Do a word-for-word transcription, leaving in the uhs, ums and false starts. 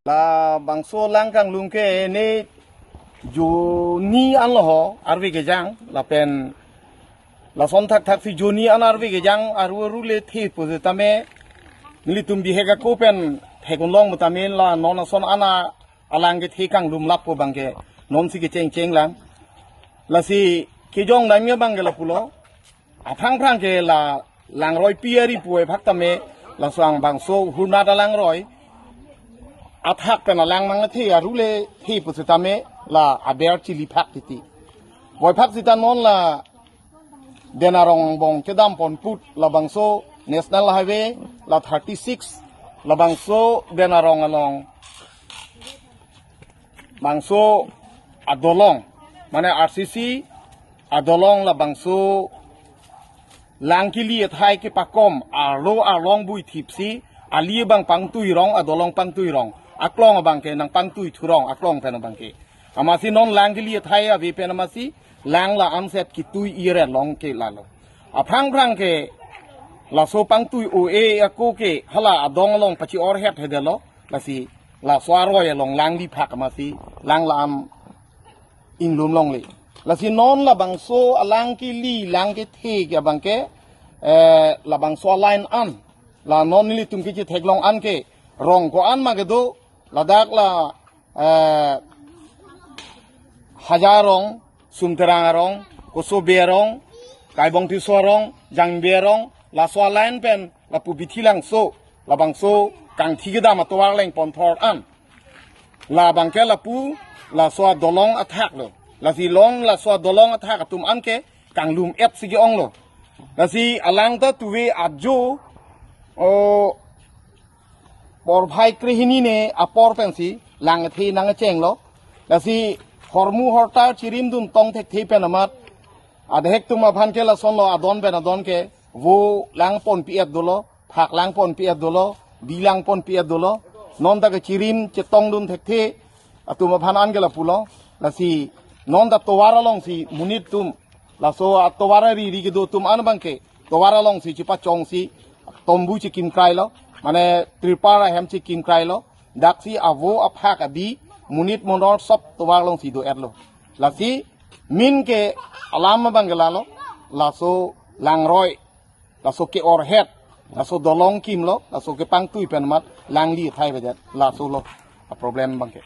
Labangso lang kanglum ke ne joni an lo ho arve kejang lapen lason thakthak si joni an arve kejang aru aru le the pusitame nelitum bihek ako pen thek-un long putame la non ason an alang kethe kanglum lapu abangke non si kechengcheng lang. Lasi kejong damji abangke lapulo. Aphrangphrang ke la langroi pi ari pu aphaktame laso angbangso hurnat alangroi athak pen alang nangthe aru le the pusitame la aber chili phak titi. Boiphak sita non la Den Arong angbong kedam pon put labangso National Highway la thirty six labangso Den Arong along bangso adolong mane R C C adolong labangso lang kili athai kepakom arlo arlong bui thipsi ali abang pangtui rong adolong pangtui rong aklong abangke nangpangtui thurong aklong pen abangke. Amatsi non lang kili athai ave pen amatsi lang la anset kitui iret long ke lalo. Aphrangphrang ke laso pangtui o-e ako ke hala adong along pachi-or het hedelo. Lasi laso aroi along lang li phak amatsi lang la-an inglum longle. Lasi non labangso alang kili lang kethe ke abangke eh, labangso aline an la non nelitum kechetheklong an ke rong ko-an ma kedo ladak la eh, Hajar Arong, Sumterang Arong, Kosobe Arong, Kaibong Tisso Arong, Jangbe Arong, laso aline pen lapu Bithilangso labangso kangthi kedam atovar leng ponthor an. Labangke lapu laso adolong athak lo. Lasi long laso adolong athak atum anke kanglum et si ke-ong lo. Lasi alang ta tuve ajo o porphai krehini ne apor pensi lang the nangcheng lo. Lasi hormu hortar chirim dun tong thekthe pen amat adhek tum aphan ke lason lo adon pen adon ke vo lang ponpi et dolo, phak lang ponpi et dolo, bi lang ponpi et dolo. Non ta kechirim chetong dun thekthe atum aphan an ke lapulo. Lasi non ta tovar alongsi monit tum laso atovar ari ri kedo atum an abangke tovar alongsi chepachongsi tombu chekim krailo, mane tripal ahem chekim krailo. Daksi avo aphak abi monit monor sop tovar alongsi do et lo. Lasi min ke alam abangke lalo, laso langroi, laso ke-or het, laso dolong kimlo, laso kepangtui pen amat lang li athai avedet, laso lo aproblem abangke.